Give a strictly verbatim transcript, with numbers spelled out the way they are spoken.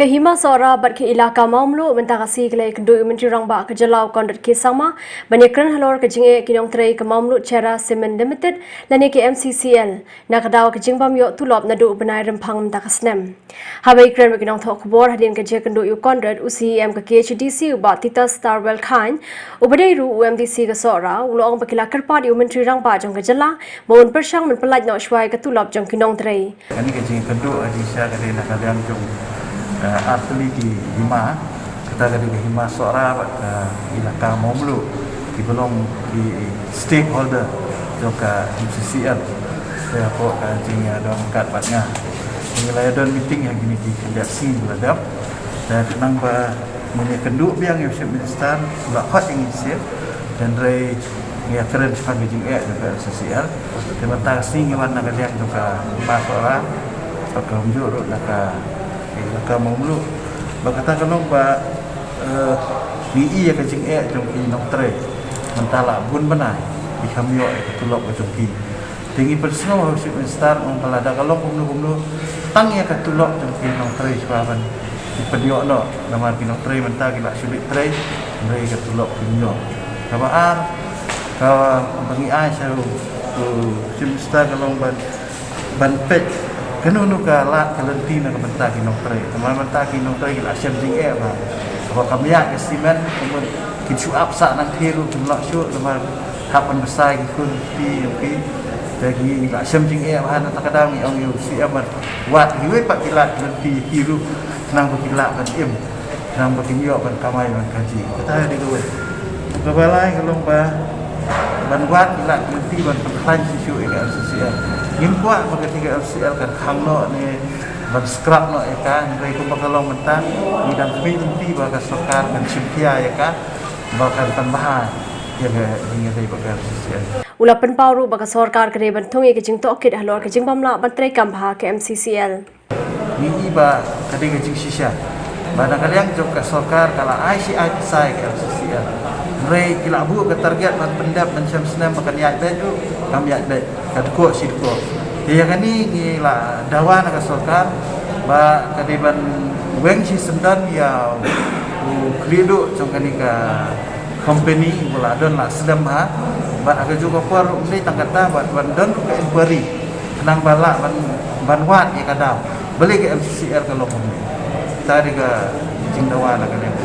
Ka Hima Sohra bad ka Elaka Mawmluh mynta ka sngi ki la ïakynduh ïa u Myntri Rangbah ka jylla u Conrad K Sangma ban ïakren halor ka jingeh ki nongtrei ka Mawmluh Cherra Cement Limited lane ka M C C L na ka daw ka jingbym ïoh tulop naduh u bnai Rymphang mynta ka snem. Haba ïakren bad ki nongthoh khubor hadien ka jingïakynduh ïa u Conrad, u C E M ka K H A D C u Bah Titus Starwell Chyne, uba dei ruh u M D C ka Sohra, u la ong ba ki la kyrpad ïa u Myntri Rangbah jong ka jylla ba un pyrshang ban pyllait noh shuwa ïa ka tulop jong ki nongtrei. Kane ka jingïakynduh ha jingshisha ka dei na ka liang jong, eh, artylli ki hima, kata ka dei ka Hima Sohra bad ka Elaka Mawmluh, kiba long ki stakeholder jong ka M C C L. Te hapoh ka jingïadon kat bad nga, ngi la ïadon meeting ha kine ki khyndiat sngi ba la dep. Te khnang ba ngin ïakynduh biang ïa u Chief Minister, u la khot ïa ngi shisien, hynrei ngi ïakren shaphang ka jingeh jong ka M C C L. Te mynta ka sngi ngi wan na ka liang jong ka Hima Sohra, bad kumjuh ruh na ka, eh, na ka Mawmluh. Bad kata ka long ba, eh, ngi i ïa ka jingeh jong ki nongtrei. Mynta la bun bnai ki kham ïoh ïa ka tulop ka jong ki. Te ngi pynsngew ha u Chief Minister u ong ba lada ka long kumno kumno, tang ïa ka tulop jong ki nongtrei shuwa ban pynïoh noh, namar ki nongtrei mynta ki la shu leit trei, hynrei ka tulop kim ïoh. Kaba ar, kaba ngi ai sha u, u Chief Minister ka long ban, ban peit kano kano ka lad ka lynti na ka bynta ki nongtrei. Namar mynta ki nongtrei ki la shem jingeh ba, kaba kam ïaid ka cement, ka mut kin shu ap sah nangthie ruh kim lah shuh, namar hap ban bsa ïa ki khun ki, ki, te ki la shem jingeh bha. Na kata ka daw ngi ong ïa u C M ban wad kiwei pat ki lad ki lynti ïa ki ruh, khnang ba ki lah ban im, khnang ba kin ïoh ban kamai ban kajih. Kata ka dei kawei. Kaba lai ka long ba ban wad ki lad ki lynti ban pynkhlaiñ shuh shuh ïa ka M C C L. Ngim kwah ba kane ka M C C L kan khang noh ne ban scrap noh ïa ka, hynrei kumba ka long mynta, ngi dang khmih lynti ba ka sorkar kan shim khia ïa ka, ba kan pynbha ïa ka jingïadei bad ka M C C L. U la pynpaw ruh ba ka sorkar ka dei ban thung ïa ka jingtohkit halor ka jingbym lah ban treikam bha ka M C C L. Ngi i ba ka dei ka jingshisha ba na ka liang jong ka sorkar ka la ai shi ai pisa ïa ka M C C L. Hynrei ki la buh ka target ban pyndep ban shem snem ba kan ïaid beit ruh kam ïaid beit, ka dkoh shi dkoh. Te ïa kane ngi la dawa na ka sorkar ba ka dei ban weng shi syndon ïa u khlieh duh jong kane ka company ba la don la slem bha. Bad ha kajuh ka por ruh ym dei tang kata, bad ban don ruh ka inquiry khnang ba lah ban, ban wad ïa ka daw balei ka M C C L ka long kumne. Kata dei ka jingdawa na ka liang ka